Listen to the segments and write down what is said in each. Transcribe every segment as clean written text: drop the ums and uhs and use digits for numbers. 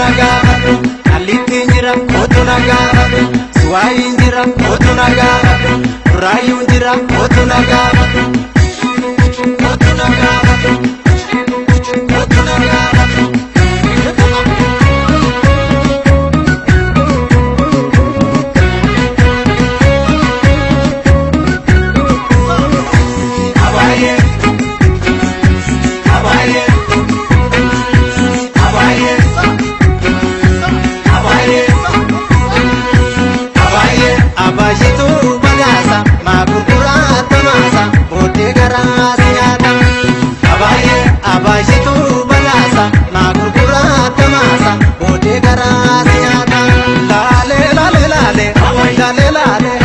na gaafadhu. Kallittiin jira kootu na gaafadhu. Suwaayiin jira kootu na gaafadhu. Raayyuun jira kootu na gaafadhu. Kootu na gaafadhu. Kootu na gaafadhu. Abaye, abaye, abaye, abaye, abaye, abayetu bagaasa maa gurguraa tamaasa booddee garaa si nyaata. Abaye, abayetu bagaasa maa gurguraa tamaasa booddee garaa si nyaata. Laalee laalee laalee laalee laalee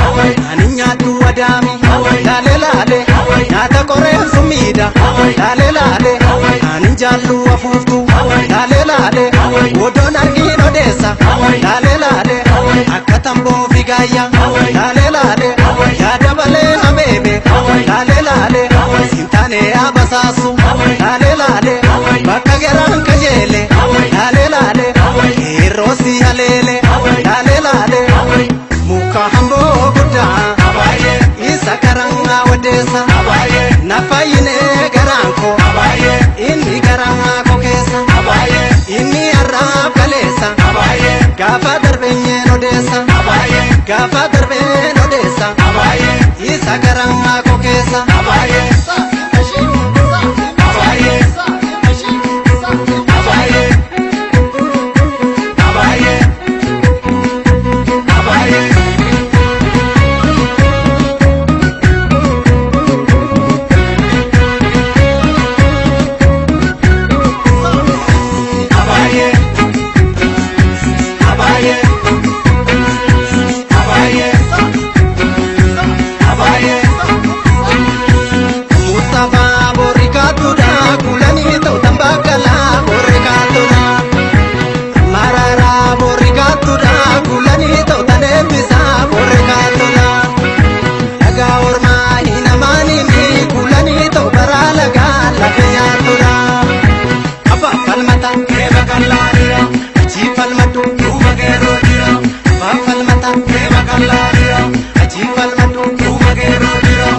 ani nyaadhu wadaami laalee laalee nyaata qoreensu miidha laalee laalee ani jaallu afuuftu laalee laalee odoon argiin odeessa laalee laalee akka tamboo figaayya laalee laalee yaada malee hameeme laalee laalee sintaanee abasaasu laalee laalee bakka garaan kajeele laalee laalee eerroosi haleele laalee laalee muka hamboo guddaa isa karaa odeessa na fayyinee garaan koo inni garaa koo keessa inni har'aaf kaleessa gaafa darbeenyeen odeessa gaafa darbeen odeessa isa garaa koo keessa. Abaye, abaye, abaye. Abaye, abaye, abaye, abaye. Mustafa borikatudha kulanii ta'u tambakala borikatudha. Marara borikatudha kulanii ta'u taneemmisa borikatudha. Dhagaa ormaa hin amaanini kulanii ta'u baraa lagaa lafa nyaatudha. Abba falmata keeba kallaadira achi falmadhu duuba geeroo jira. Abba falmata keeba kallaadira achi falmadhu duuba geeroo jira.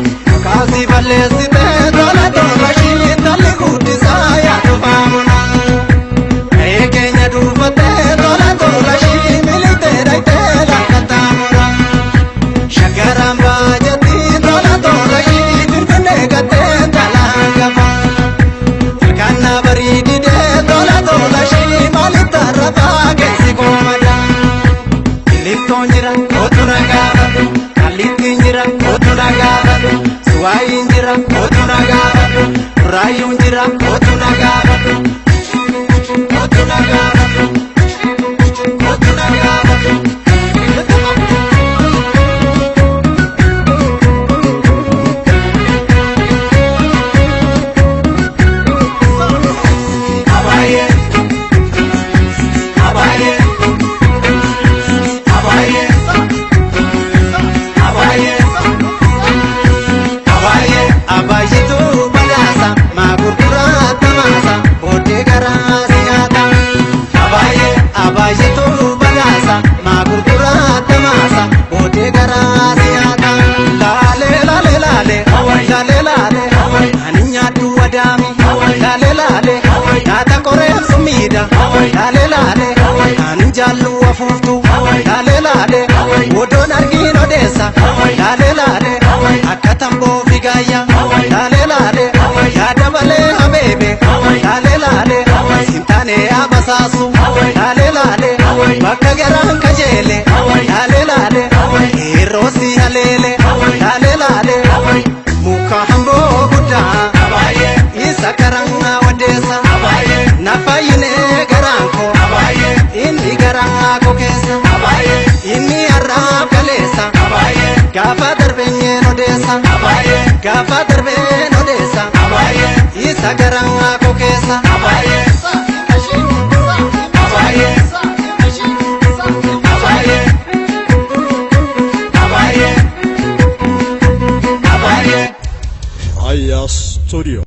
Kaasi balleessitee tola tola shii tolli guddisaa yaadu faamuna. Gahee keenya duufatee tola tola shii militee dhayitee lakkataamura. Shaggaraan baajatii tola tola shii finfinnee gattee talaa gafa. Ilkaanna bareedidee tola tola shii maalitti arrabaa keessi koomada. Liftoon jira kootu na gaafadhu. Kallittiin jira kootu na gaafadhu. Suwaayiin jira kootu na gaafadhu. Raayyuun jira kootu na gaafadhu. Kootu na gaafadhu. Kootu na gaafadhu. Abaye, abaye, abaye, abaye, abaye, abayetu badaasa maa gurguraa tamaasa booddee garaa si nyaata. Abaye, abayetu badaasa maa gurguraa tamaasa booddee garaa si nyaata. Laalee laalee laalee laalee laalee ani nyaadhu wadaami laalee laalee nyaata qoreensu miidha laalee laalee ani jaallu afuuftu laalee laalee odoon argiin odeessa laalee laalee akka tamboo figaayya laalee laalee yaada malee habeebe laalee laalee sintaanee abasaasu laalee laalee bakka garaan kajeele laalee laalee eerroosi haleele laalee laalee muka hamboo guddaa isa karaa odeessa na fayyinee garaan koo inni garaa koo keessa inni har'aaf kaleessa gaafa darbeenyeen odeessa gaafa darbeen odeessa isa garaa koo keessa. Abaye, abaye, abaye, abaye. Aya Studio.